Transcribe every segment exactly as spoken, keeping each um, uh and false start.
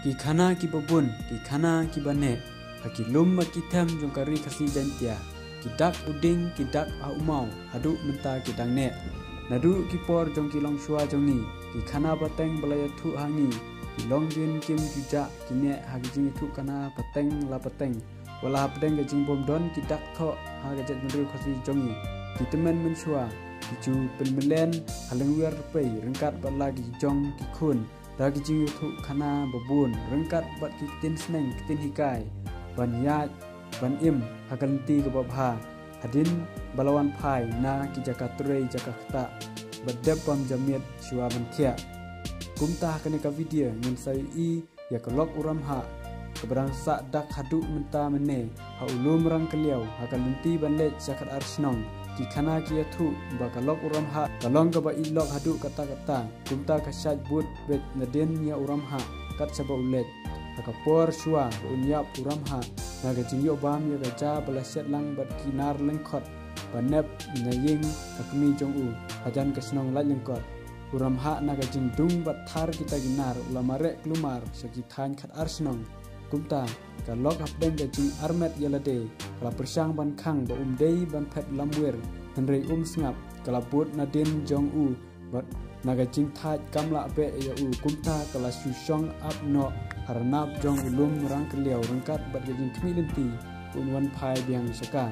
Ki khana kiba bun, ki khana kiba neh, ha ki lum bad ki them jong ka Ri Khasi Jaiñtia, ki dak u dieng, ki dak ha u maw, haduh mynta ki dang neh. Naduh ki por jong ki longshuwa jong ngi, ki khana pateng ba la ïathuh ha ngi, ki long dien kim ju jah, ki neh ha ki jingïathuh khana pateng la pateng. Wat la hapdeng ka jingbym don ki dak thoh ha ka jaitbynriew Khasi jong ngi, ki tymmen mynshuwa ki ju pynmlien ha lyngwiar rpei ryngkat bad la ki jong ki khun da ki jingïathuh khana ba bun ryngkat bad ki ktien sneng ktien hikai ban ïaid ban im ha ka lynti kaba bha, hadien ba la wan phai na ki jaka trei jaka ktah bad dep bam ja miet shuwa ban thiah. Kumta ha kane ka video ngin sa ïohi ïa ka lok u Ramhah kaba dang sah dak haduh mynta mynne ha u lum Rangkylliaw ha ka lynti ban leit sha Khatar Shnong. Ki khana ki ïathuh ba ka lok u Ramhah ka long kaba ïeit lok haduh katta katta. Kumta ka shait bud beit nadien ïa u Ramhah kat shaba u leit. Ha ka por shuwa ba un ïap u Ramhah na ka jingïoh bam ïa ka ja ba la shet lang bad ki nar lyngkhot ba nep na ïing ka kmie jong u hajan ka shnong Laitlyngkot. U Ramhah na ka jingdung bad thar kita ki nar u la mareh klumar sha ki thaiñ Khatar Shnong. Kumta ka lok hapdeng ka jingarmet ïa lade ka la pyrshang ban khang ba um dei ban phet lamwir, hynrei um sngap, ka la bud nadien jong u bad na ka jingthait kam lah beh ïa u. Kumta ka la shu shong ap noh ha rnap jong u lum Rangkylliaw ryngkat bad ka jingkhmih lynti ba un wan phai biang sha ka.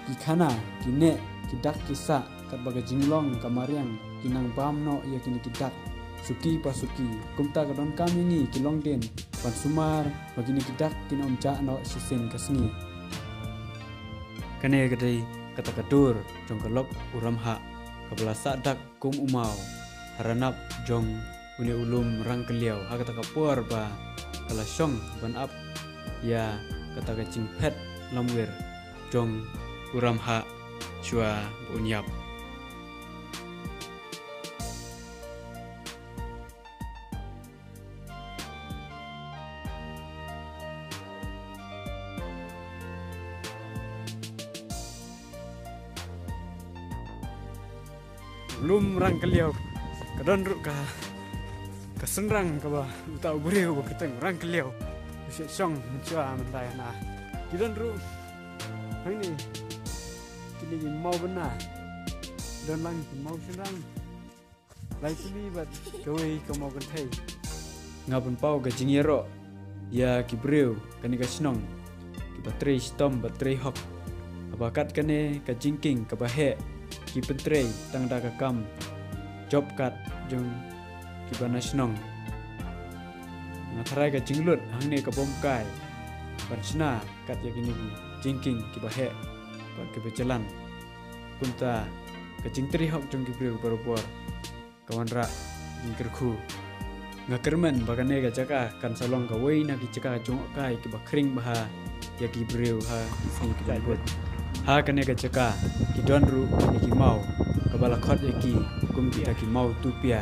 Ki khana, ki neh, ki dak ki sah, katba ka jinglong ka mariang ki nang bam noh ïa kine ki dak suki pa suki. Kumta ka donkam ïa ngi ki longdien ban sumar ba kine ki dak kin ym jah noh shisien ka sngi. Kane ka dei kata ka dur jong ka lok u Ramhah kaba la sah dak kum u maw ha rnap jong une u lum Rangkylliaw ha kata ka por ba ka la shong ban ap ïa kata ka jingphet lamwir jong u Ramhah shuwa ba un ïap. Lum Rangkylliaw ka don ruh ka, ka synrang kaba uta u briew ba kyrteng Rangkylliaw u shah shong mynshuwa mynta ïa na. Ki don ruh hangne kine ki maw bynna, don lang ki maw synrang. Lai puli bad kawei ka maw kynthei. Nga pynpaw ka jingïaroh ïa ki briew kane ka shnong kiba trei shitom bad trei hok. Haba kat kane ka jingkieng kaba heh ki pyntrei tang da ka kam job card jong kiba na shnong. Nga tharai ka jinglut hangne ka bym kai ban shna kat ïa kine ki jingkieng kiba heh bad kiba jlan. Kumta ka jingtrei hok jong ki briew barabor ka wanrah jingkyrkhu. Nga kyrmen ba kane ka jaka kan sa long kawei na ki jaka jngohkai kiba khring bha ïa ki briew ha ki sngi kiban bud. Ha kane ka jaka ki don ruh kine ki maw kaba la khot ïa ki kum kita ki maw tupia.